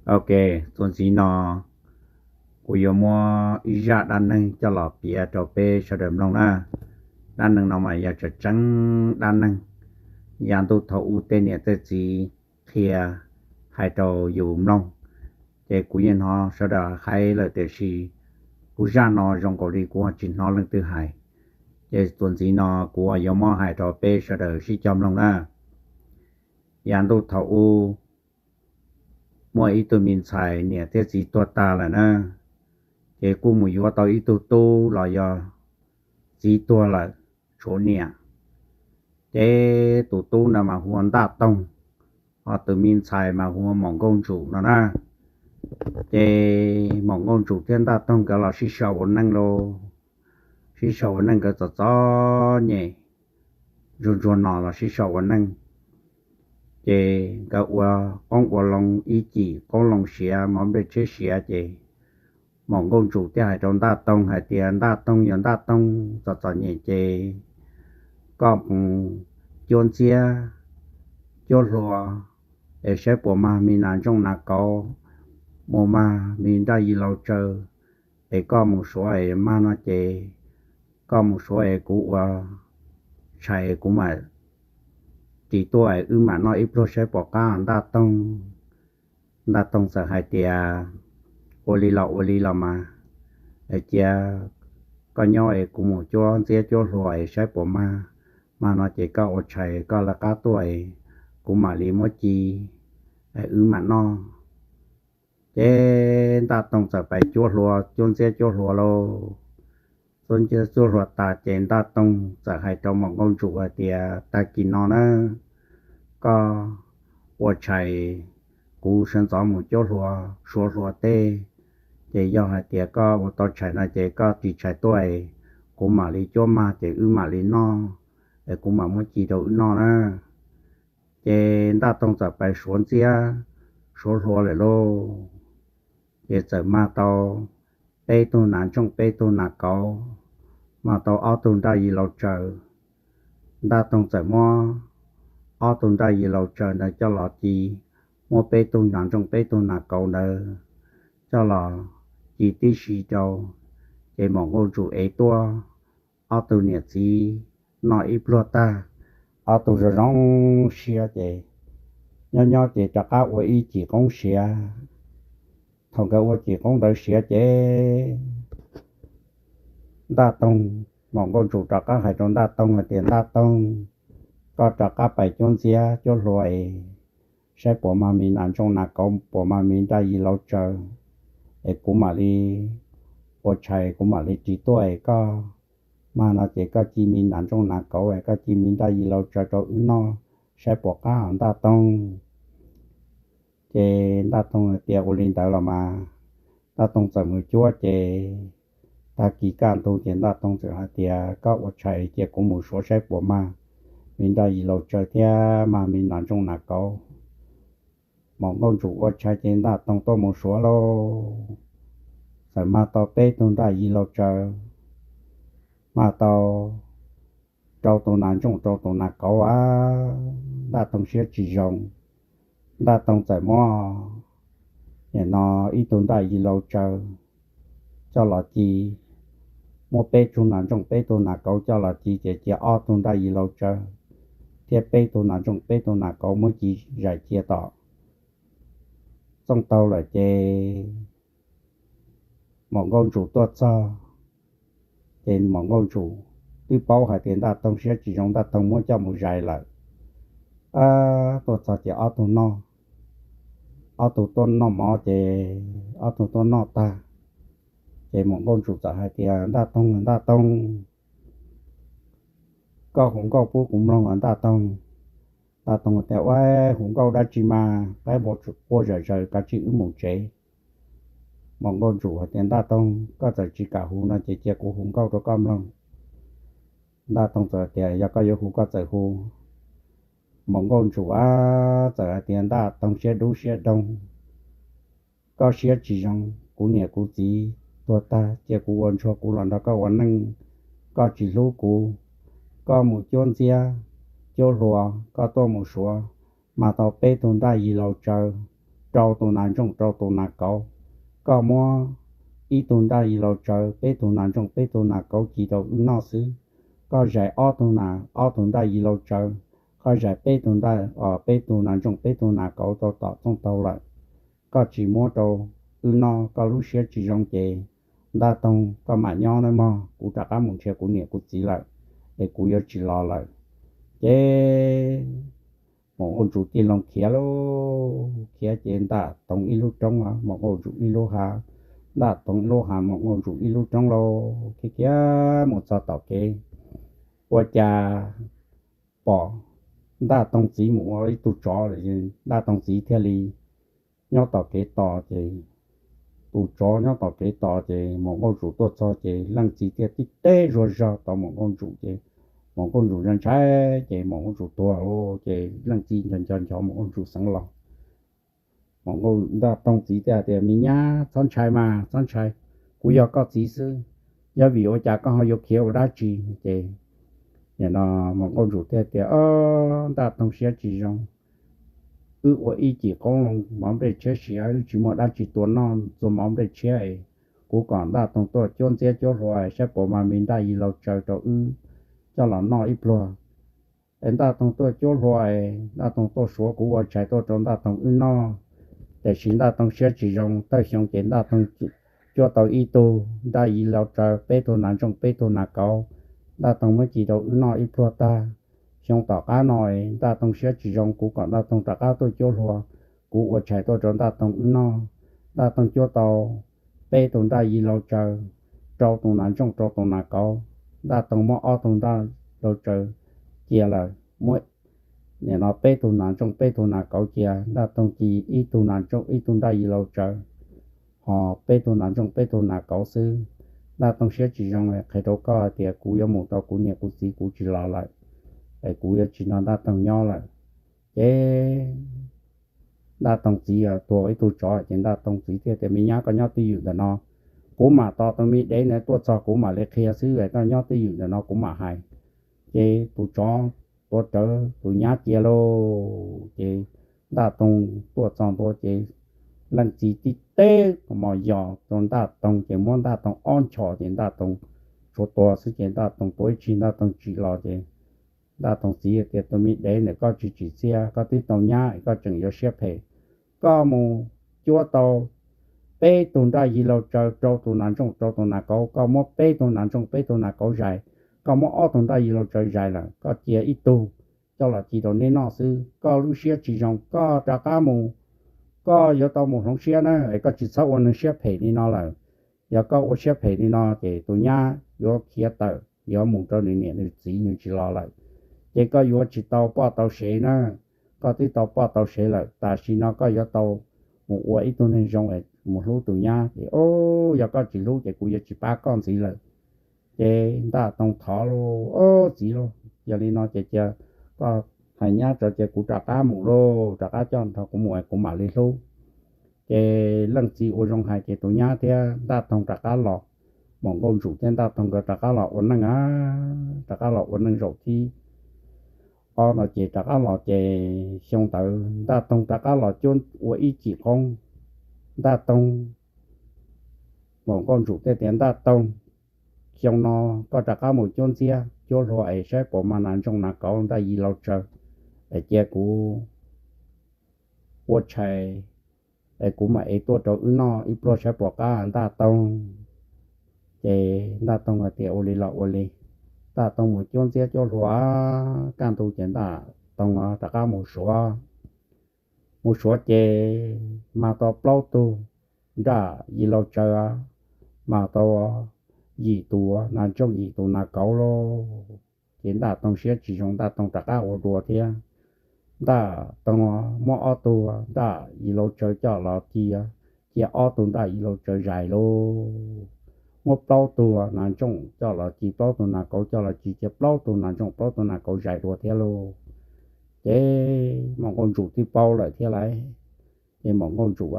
Ok, txuas ntxiv no kuv yuav muab ib zaj dab neeg coj los piav rau peb sawv daws mloog na. Dab neeg no mas yog tseem tseeb dab neeg, yav ntuj thaum ub tej niam tej txiv qhia hais rau yus mloog. Ces kuv yeej hnov sawv daws hais lawm tiam sis kuv zaj no zoo nkaus li kuv tsis hnov leej twg hais. Ces txuas ntxiv no kuv yuav muab hais rau peb sawv daws sib cog mloog na. Yav ntuj thaum ub muaj ib tug me ntxhais niam thiab txiv tuag tag lawm na, ces kuj mus yuav tau ib tug tub los yog txiv tuag lawm, tshuav niam. Ces tus tub ntawd mas hu ua Ntaj Toog, ho tus me ntxhais mas hu ua Maum Nkauj Ntsum no na. Ces Maum Nkauj Ntsum thiab Ntaj Toog nkawd los sib sau ua neej lauj, sib sau ua neej nkawd txom txom nyem, ntsuag ntsuag no los sib sau ua neej. Ces nkawd ua qoob ua loo ib cim qoob loo siav, mov nplej tshiab siav ces Maum Nkauj Ntsum thiaj hais rau Ntaj Toog hais tias, Ntaj Toog, yog Ntaj Toog txom txom nyem ces koj mus cuab ntxiab cuab hlua es saib puas mag me nas ntsooj nas kauv, mus mag me nraj yi laus tsaws, es koj mus suav es mag no ces koj mus suav es kuv ua tshais kuv mam ris tuaj es wb mam noj ib pluag saib puas qab, Ntaj Toog. Ntaj Toog txawm hais tias, Ua li los ua li los mas, es cia koj nyob es kuv mus cuab ntxiab cuab hlua es saib puas mag, mag no ces koj ua tshais koj lawv qab tuaj es kuv mam li muab ci es wb mam noj. Ces Ntaj Toog txawm pais cuab hlua, cuab ntxiab cuab hlua lauj. Cuab ntxiab cuab hlua tas ces Ntaj Toog txawm hais rau Maum Nkauj Ntsum hais tias, Tag kis no na, koj ua tshais, kuv sawv ntxov mus cuab hlua, suav hlua teb. Ces yog hais tias koj ua tau tshais no ces koj ris tshais tuaj es kuv mam li cuab mag ces wb mam li noj, es kuv mam muab ci rau wb noj na. Ces Ntaj Toog txawm pais suav ntxiab suav hlua lawm lauj. Ces txawm mag tau peb tug nas ntsooj peb tug nas kauv, mag tau ob tug nraj yi laus tsaws. Ntaj Toog txawm muab ob tug nraj yi laus tsaws ntawd coj los ci, muab peb tug nas ntsooj peb tug nas kauv ntawd coj los ci tib si rau. Ces Maum Nkauj Ntsum ev tuaj, ob tug niam txiv noj ib pluag tag, ob tug zoo zoo siab ces nyob nyob ces rov qab ua ib cim qoob siav. Thaum nkawd ua cim qoob ntawd siav ces Ntaj Toog, Maum Nkauj Ntsum rov qab hais rau Ntaj Toog hais tias, Ntaj Toog, koj rov qab pais cuab ntxiab cuab hlua es saib puas mag me nas ntsooj nas kauv, puas mag me nraj yi laus tsaws, es kuv mam li ua tshais kuv mam li ris tuaj es koj mag no ces koj ci me nas ntsooj nas kauv es koj ci me nraj yi laus tsaws rau wb noj saib puas qab, Ntaj Toog. Ces Ntaj Toog hais tias, Ua li ntawd los mas. Ntaj Toog txawm mus cuab ces tag kis kaj ntug ces Ntaj Toog txawm hais tias, Koj ua tshais cia kuv mus suav saib puas mag me nraj yi laus tsaws thiab mag me nas ntsooj nas kauv. Maum Nkauj Ntsum ua tshais ces Ntaj Toog tuaj mus suav lauj. Txawm mag tau peb tug nraj yi laus tsaws, mag tau rau tus nas ntsooj rau tus nas kauv a. Ntaj Toog siab tsis zoo, Ntaj Toog txawm muab nim no ib tug nraj yi laus tsaws coj los ci, muab peb tug nas ntsooj peb tug nas kauv coj los ci ces cia ob tug nraj yi laus tsaws thiab peb tug nas ntsooj peb tug nas kauv muab ci zais cia tom txooj tau lawm ces Maum Nkauj Ntsum tuaj txog, ces Maum Nkauj Ntsum twb paub hais tias Ntaj Toog siab tsis zoo, Ntaj Toog muab coj mus zais lawm. Tuaj txog ces ob tug noj, ob tug tuaj noj mov ces ob tug tuaj noj tag, ces Maum Nkauj Ntsum txawm hais tias, Ntaj Toog, Ntaj Toog, koj hu nkauj pub kuv mloog os Ntaj Toog. Ntaj Toog tias, Ua, hu nkauj dab tsi mas, qaib npua quaj zawm zaws, kav tsij wb mus tsev. Maum Nkauj Ntsum hais tias, Ntaj Toog, koj txawm tsis kam hu no ces cia kuv hu nkauj rau koj mloog. Ntaj Toog txawm tias, Yog koj yuav hu koj txawm hu. Maum Nkauj Ntsum a txawm hais tias, Ntaj Toog siab dub siab doog, koj siab tsis zoo, kuv niam kuv txiv tuag tag cia kuv ua ntsuag kuv los nrog koj ua neej, koj tsis hlub kuv. Koj mus cuab ntxiab cuab hlua, koj tuaj mus suav, mag tau peb tug nraj yi laus tsaws, rau tus nas ntsooj rau tus nas kauv. Koj muab ib tug nraj yig laus tsawv, peb tug nas ntsooj peb tug nas kauv ci rau wb noj xwb. Koj zais ob tug nas, ob tug nraj yig laus tsawv, koj zais peb tug nraj, peb tug nas ntsooj peb tug nas kauv rau tom txooj taug lawm, koj tsis muab rau wb noj, koj lub siab tsis zoo ces Ntaj Toog koj mam nyob nawb mog, kuv rov qab mus nrhiav kuv niam kuv txiv lawm, es kuv yuav tsis los lawm. Ces Maum Nkauj Ntsum tig loo khiav lauj, khiav ces Ntaj Toog ib lub roob, Maum Nkauj Ntsum ib lub hav, Ntaj Toog ib lub hav, Maum Nkauj Ntsum ib lub roob lauj, khiav khiav mus txog tom kev, ua cas pom Ntaj Toog txiv mus ua ib tug tsov lawm. Ntaj Toog txiv thiaj li nyob tom kev tos ces, tus tsov nyob tom kev tos ces Maum Nkauj Ntsum tuaj txog ces leej txiv thiaj tib teb zuag zog tau Maum Nkauj Ntsum ces Maum Nkauj Ntsum ntshai ntshai ces Maum Nkauj Ntsum tuag lawm ces leej txiv nco nco nco Maum Nkauj Ntsum xeev los. Maum Nkauj, Ntaj Toog txiv thiaj tias, me nyab, txhob ntshai mas, txhob ntshai, kuv yog koj txiv xwb, yog vim ua cas koj ho yuav khiav ua dab tsi? Ces nim no Maum Nkauj Ntsum thiaj tias, o, Ntaj Toog siab tsis zoo, wb ua ib cim qoob loo mov nplej tshiab siav, wb tsis muaj dab tsi tua noj, txua mov nplej tshiab es kuv kom Ntaj Toog tuaj cuab ntxiab cuab hlua saib puas mas me nraj yig laus tsawv rau wb coj los noj ib pluag. Es Ntaj Toog tuaj cuab hlua es Ntaj Toog tuaj suav kuv ua tshais tuaj rau Ntaj Toog wb noj, tiam sis Ntaj Toog siab tsis zoo, tawm xyoo ces Ntaj Toog cuab tau ib tug nraj yig laus tsawv, peb tug nas ntsooj peb tug nas kauv, Ntaj Toog muab ci rau wb noj ib pluag tag. Xyoo tom qab no es Ntaj Toog siab tsis zoo, kuv kom Ntaj Toog rov qab tuaj cuab hlua, kuv ua tshais tuaj rau Ntaj Toog wb noj. Ntaj Toog cuab tau peb tug nraj yig laus tsawv, rau tus nas ntsooj rau tus nas kauv. Ntaj Toog muab ob tug nraj laus tsawv cia lawm, muab nim no peb tug nas ntsooj peb tug nas kauv cia, Ntaj Toog ci ib tug nas ntsooj ib tug nraj yig laus tsawv, ho peb tug nas ntsooj peb tug nas kauv xwb. Ntaj Toog siab tsis zoo, qhia rau koj hais tias kuv yuav mus rau kuv niam kuv txiv, kuv tsis los lawm, es kuv yuav tsis nrog Ntaj Toog nyob lawm. Ces Ntaj Toog txiv tuag ib tug tsov, ces Ntaj Toog txiv thiaj tias, me nyab, koj nyob twj ywm ntawm no, kuv mam tos tus me dev ntawd tuaj txog kuv mam li qhia xwb, koj nyob twj ywm ntawm no kuv mam hais. Ces tus tsov tuav rawv tus nyab cia lauj. Ces Ntaj Toog tuaj txog ntua ces leej txiv tib teb mos yos rau Ntaj Toog ces muab Ntaj Toog ob nchos ces Ntaj Toog tshuav tuag xwb ces Ntaj Toog tuav ib tsig Ntaj Toog tsim los ces Ntaj Toog txiv tias, tus me dev ntawm koj tsis tsim txiaj, koj twb tau nyab es koj tseem yuav siab phem. Koj mus cuab tau peb tug nraj yig laus tsawv, rau tus nas ntsooj rau tus nas kauv, koj muab peb tug nas ntsooj peb tug nas kauv zais, koj muab ob tug nraj yig laus tsawv zais lawm, koj cia ib tug coj los ci rau neb noj xwb. Koj lub siab tsis zoo, koj rov qab mus, koj yuav tau mus hloov siab na, es koj tsis txhob ua neeg siab phem li no lawm. Yog koj ua siab phem li no ces tus nyab yuav khiav tawm, yuav mus rau nws niam nws txiv, nws tsis los lawm. Ces koj yuav tsis tau poj tau sev na, koj twb tau poj tau sev lawm, tam sim no koj yuav tau mus ua ib tug neeg zoo es mus hlub tus nyab. Ces, o, yog koj tsis hlub ces kuv yuav tsis pab koj ntxiv lawm. Ces Ntaj Toog thov lauj, o, txiv lauj, yog li no ces cia koj hais nyab tso ces kuv rov qab mus lauj, rov qab coj nrog kuv mus es kuv mam li hlub. Ces leej txiv ua zoo hais ces tus nyab thiab Ntaj Toog rov qab los, Maum Nkauj Ntsum thiab Ntaj Toog nkawd rov qab los ua neej a, rov qab los ua neej zaum thib ob no ces rov qab los ces xyoo ntawd Ntaj Toog rov qab los cuab ua ib cim qoob. Ntaj Toog, Maum Nkauj Ntsum thiaj tias, Ntaj Toog, xyoo no koj rov qab mus cuab ntxiab cuab hlua es saib puas mas nas ntsooj nas kauv nraj yig laus tsawv, es cia kuv ua tshais es kuv mam ev tuaj rau wb noj ib pluag saib puas qab. Ntaj Toog, ces Ntaj Toog hais tias, ua li los ua li. Ntaj Toog mus cuab ntxiab cuab hlua, kaj ntug ces Ntaj Toog rov qab mus suav. Mus suav ces mas tau plaub tug nraj yig laus tsawv, mas tau yim tus nas ntsooj yim tus nas kauv lauj. Ces Ntaj Toog siab tsis zoo, Ntaj Toog rov qab ua dua thiab. Ntaj Toog muab ob tug nraj yig laus tsawv coj los ci, cia ob tug nraj yig laus tsawv zais lauj. Muab plaub tug nas ntsooj coj los ci, plaub tug nas kauv coj los ci, cia plaub tug nas ntsooj plaub tug nas kauv zais dua thiab lauj. Ces Maum Nkauj Ntsum twb paub lawm thiab lauj. Ces Maum Nkauj Ntsum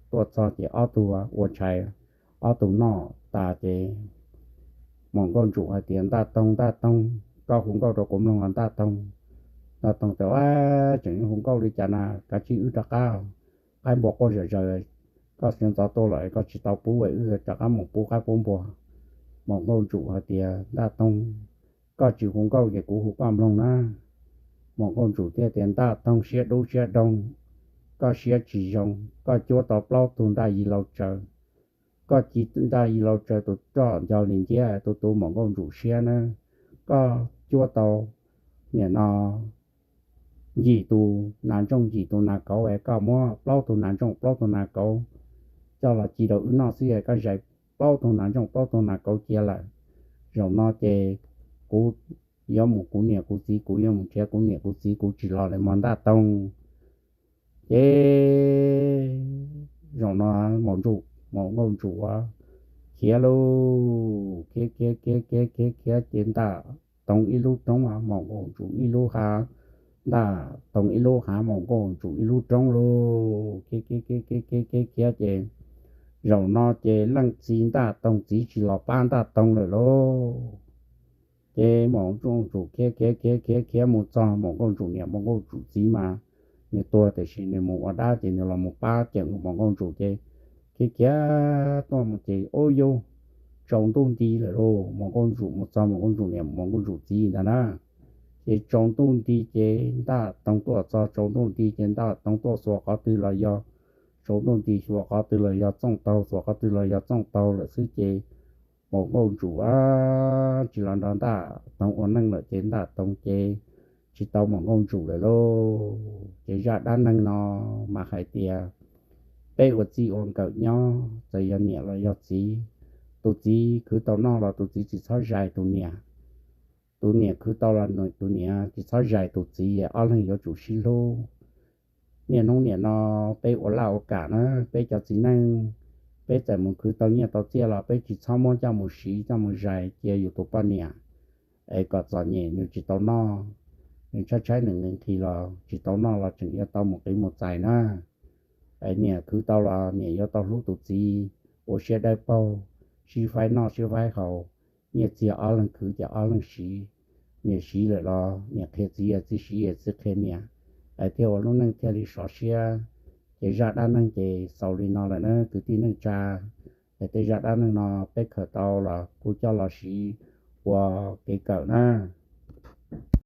tuaj txog ces ob tug ua tshais, ob tug noj tas ces Maum Nkauj Ntsum hais tias, Ntaj Toog, Ntaj Toog, koj hu nkauj rau kuv mloog os Ntaj Toog. Ntaj Toog tias, tseem hu nkauj li cas na, kav tsij wb rov qab. qaib npua quaj zom zaws, koj sawv ntxov tuaj lawm koj tsis tau pub wb rov qab mus pub qaib pub npua. Maum Nkauj Ntsum hais tias, Ntaj Toog, koj tsis hu nkauj ces kuv hu koj mloog na. Maum Nkauj Ntsum thiaj tias, Ntaj Toog siab dub siab doog, koj siab tsis zoo, koj cuab tau plaub tug ntaj yi lau tsaws, koj ci ntaj yi lau tsaws tus roj nco li nciab tus tus Maum Nkauj Ntsum siab na. Koj cuab tau, nim no, yim tus nas ntsooj yim tus nas kauv es koj muab plaub tug nas ntsooj plaub tug nas kauv coj los ci rau wb noj xwb es koj zais plaub tug nas ntsooj plaub tug nas kauv cia lawm. Zaum no ces kuv yuav mus kuv niam kuv txiv, kuv yuav mus nrhiav kuv niam kuv txiv, kuv tsis los lawm mog Ntaj Toog. Ces zaum no Maum Ntsum, Maum Nkauj Ntsum khiav lauj, khiav khiav khiav khiav khiav khiav ces Ntaj Toog ib lub roob, Maum Nkauj Ntsum ib lub hav, Ntaj Toog ib lub hav, Maum Nkauj Ntsum ib lub roob lauj. Khiav khiav khiav khiav khiav khiav khiav ces zaum no ces leej txiv Ntaj Toog txiv tsis los pab Ntaj Toog lawm lauj. Ces Maum Nkauj Ntsum khiav khiav khiav khiav khiav mus txog Maum Nkauj Ntsum niam Maum Nkauj Ntsum txiv mas nws tuag tiam sis nws mus ua dab ces nws los mus pab cawm Maum Nkauj Ntsum ces khiav khiav tuaj mus ces ub yuj, tsaus ntuj nti lawm lauj. Maum Nkauj Ntsum mus txog Maum Nkauj Ntsum niam Maum Nkauj Ntsum txiv ntag na. Ces tsaus ntuj nti ces Ntaj Toog tuaj txog, tsaus ntuj nti ces Ntaj Toog tuaj xuas qhov twg los yog, tsaus ntuj nti xuas qhov twg los yog txooj taug, xuas qhov twg los yog txooj taug lawm xwb ces Maum Nkauj Ntsum tsis los nrog Ntaj Toog ua neej lawm ces Ntaj Toog ces tsis tau Maum Nkauj Ntsum lawm lauj. Ces zaj dab neeg no mas hais tias peb ua txij ua nkawm nyob txawm yog niam los yog txiv, tus txiv khwv tau noj los tus txiv tsis txhob zais tus niam, tus niam khwv tau los tus niam tsis txhob zais tus txiv, ob leeg yuav tsum sib hlub. Niaj hnub nim no peb ua laj ua kam na, peb cov txiv neej, peb txawm mus khwv tau nyiaj tau txiaj los peb tsis txhob muab coj mus siv coj mus zais cia yus tus poj niam es kom txom nyem nws tsis tau noj, nws tshaib tshaib nws nqhis nqhis los tsis tau noj los tseem yuav tau mus qiv mus txais na. Es niam khwv tau los niam yuav tau hlub tus txiv, ua siab dawb paug, sib faib noj sib faib haus, nyiaj txiag ob leeg khwv ces ob leeg siv, niam siv lawm los niam qhia txiv, txiv siv txiv qhia niam, es thiaj ua lub neej thiaj li sov siab. Ces zaj dab neeg ces xaus li no lawm na kwv tij neej tsa. Es tej zaj dab neeg no peb khaws tau los kuj coj los siv ua kev kawm na.